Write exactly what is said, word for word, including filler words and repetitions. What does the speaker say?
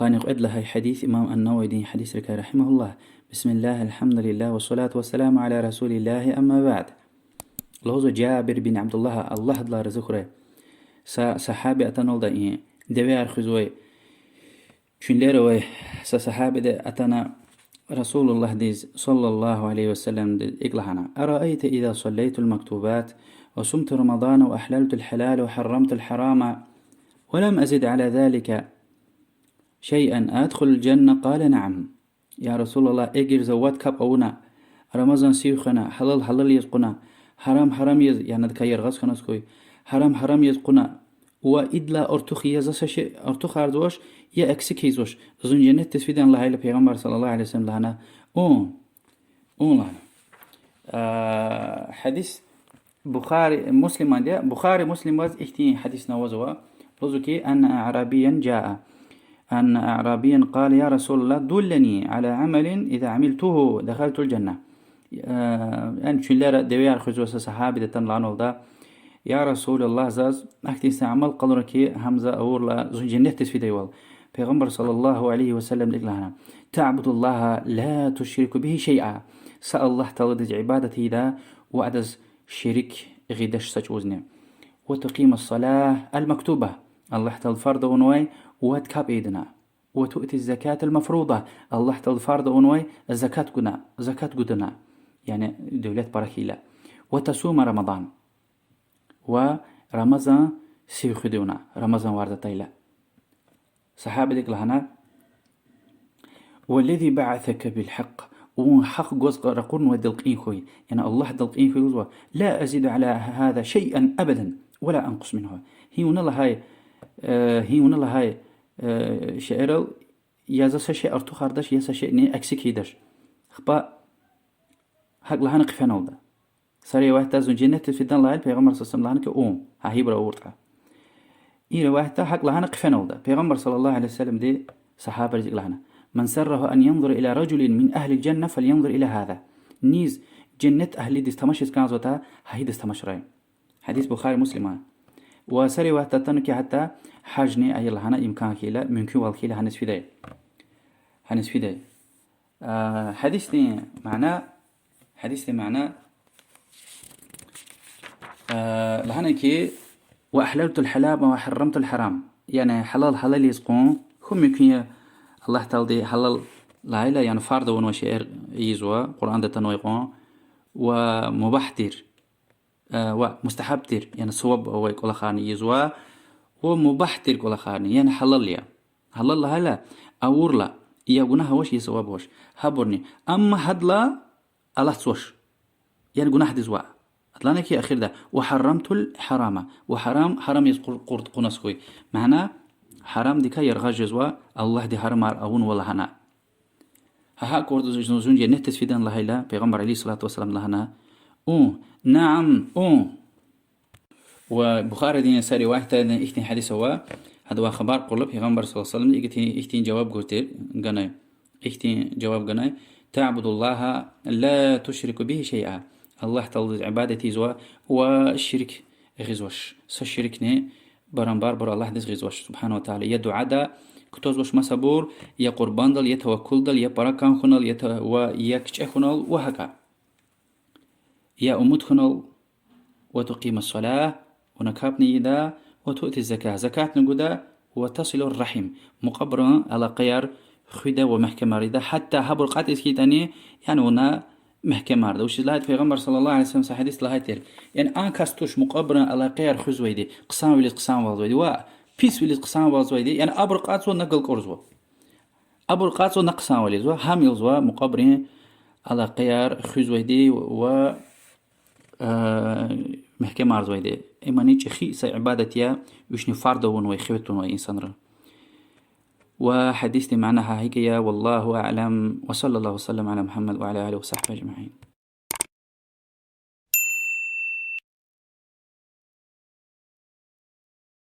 Къанни кьвед лагьай гьадис имам ан-Нававиди гьадисрикай, رحمه الله. بسم الله، الحمد لله، والصلاة والسلام على رسول الله، أما بعد. Лугьузва Жабир бин Абдуллагьа, Аллагьдилай рази хьурай, са сагьаби атаналда и девеяр хуьзвай, чуьнлер авай са сагьабиди атана Расулуллагьдиз, صلى الله عليه وسلم, икӀ лагьана: أرأيت إذا صليت المكتوبات وصمت رمضان وأحللت الحلال وحرمت الحرام ولم أزد على ذلك شيئا أأدخل الجنة؟ قال: نعم. Я Расулаллагь, эгер за вад капӀ авуна, Рамазан сив хвена, гьалал гьалал яз кьуна, гьарам гьарам яз, яни адакай яргъаз хьаназ хьуй, гьарам гьарам яз кьуна, ва идалай артух я за са шей артухарзавач, я аксик ийизвач, зун женнетдиз фидан лагьайла, Пайгъамбар صلى الله عليه وسلم лагьана: ун, ун лагьана. Гьадис Бухари, Муслиманди я. Бухари, Муслимаз ихьтин гьадисни авазва. Лугьузва хьи: أن أعرابيا جاء، أن أعرابيا قال: يا رسول الله، دلني على عمل إذا عملته دخلت الجنة. Яни чуьнлера девеяр хуьзвай са сагьабиди атана лагьаналда: Я Расулаллагь, заз ахьтин са амал къалура хьи, гьам за авурла зун женнетдиз фидайвал. Пайгъамбар صلى الله عليه وسلم икӀ лагьана: تعبد الله لا تشرك به شيئا. Са Аллагь Тааладиз ибадат ийида ва Адаз шерик гъидач са чӀавузни. وتقيم الصلاة المكتوبة. Аллагь Таалади фарз авунвай вад капӀ ийидана. وتؤتي الزكاة المفروضة. Аллагь Таалади фарз авунвай закат гуна, закат гудана. Яни девлет пара хьайила. وتصوم رمضان. Ва Рамазан сив хуьдайвал, Рамазан варз атайла. Сагьабиди икӀ лагьана: والذي بعثك بالحق, вун гьахъ гваз ракъурнавайдал кьин хьуй, яни Аллагьдал кьин хьуй лугьузва, لا أزيد على هذا شيئا أبدا ولا أنقص منه. Гьи вуна лагьай, э, гьи вуна лагьай, э, шейэрал я за са шей артухардач, я са шейни аксик ийидач. Ахпа гьакӀ лагьана хъфеналда. Са риваятда зун женнетдиз фидан лагьайла, Пайгъамбар صلى الله عليه وسلم лагьана хьи, ун, гьа гьибур авуртӀа. И риваятда гьакӀ лагьана хъфеналда. Пайгъамбар صلى الله عليه وسلمди сагьабайриз икӀ лагьана: من سره أن ينظر إلى رجل من أهل الجنة فلينظر إلى هذا. Низ женнет агьлидиз тамашиз кӀанзаватӀа, гьа гьидаз тамашрай. Гьадис Бухари, Муслима. Ва са риваятда атана хьи, гьатта гьажни ая лагьана имкан хьайила, мумкинвал хьайила гьаниз фидай. Гьаниз фидай. А, гьадисдин мана, гьадисдин мана, а, лагьана хьи, وأحللت الحلال وحرمت الحرام. Яни гьалал гьалал яз кьун, хьун мумкин я, Аллагь Таалади гьалал лагьайла, яни фарз авунвай шейэр ийизва, Къуръанда атанвай кьван, ва мубагь тир, а, ва мустагьаб тир, яни саваб авай кӀвалахарни ийизва, ва мубагь тир кӀвалахарни, яни гьалал я. Гьалал лагьайла, авурла, я гунагь авач, я саваб авач. Гьабурни. Амма гьадалай алатзавач. Яни гунагьдиз ваъ. Адлана хьи эхирда, وحرمت الحرام, ва гьарам, гьарам яз кьур-, кьур-, кьуназ хьуй. Мана, гьарамдикай яргъаз жезва, Аллагьди гьарамар авунва лагьана. Гьа гьакӀ кӀурда зун, зун женнетдиз фидан лагьайла, Пайгъамбар عليه الصلاة والسلام лагьана: ун, نعم, ун. Ва Бухаридин са риваятда ихьтин гьадис ава, гьадавай хабар кьурла, Пайгъамбар صلى الله عليه وسلم ихьтин, ихьтин жаваб гуз тир, ганай. Ихьтин жаваб ганай: تعبد الله لا تشرك به شيئا. Аллагь Тааладиз ибадат ийизва ва ширк гъизвач. Са ширкни барамбарбур Аллагьдиз гъизвач, سبحانه وتعالى. Я дуьада кутазвач масабур, я къурбандал, я таваккулдал, я пара кӀан хьунал, я та-, ва я кичӀе хьунал, ва гьакӀа. Я умуд хьунал, وتقيم الصلاة, вуна капӀни ийида, وتؤتي الزكاة, закатни гуда, وتصل الرحم, мукьвабурун алакъаяр хуьда ва мягькемарда, гьатта гьабур кьатӀиз хьайитӀани, яни вуна мягькемарда. Вучиз лагьайтӀа Пайгъамбар صلى الله عليه وسلم са гьадисда лагьай тир: яни а кас туш мукьвабурун алакъаяр хуьзвайди, хъсанвилиз хъсанвалзавайди ва писвилиз хъсанвалзавайди, яни абур кьатӀзава, на галкӀурзава. Абур кьатӀзава, на хъсанвалзава, гьам я лугьузва мукьвабурун алакъаяр хуьзвайди ва, э, мягькемарзавайди. Имани чӀехи са ибадат я, вични фарз авунвай, хиве тунвай инсанрин. Ва гьадисдин мана гьа икӀ я, والله أعلم، وصلى الله وسلم على محمد وعلى آله وصحبه أجمعين.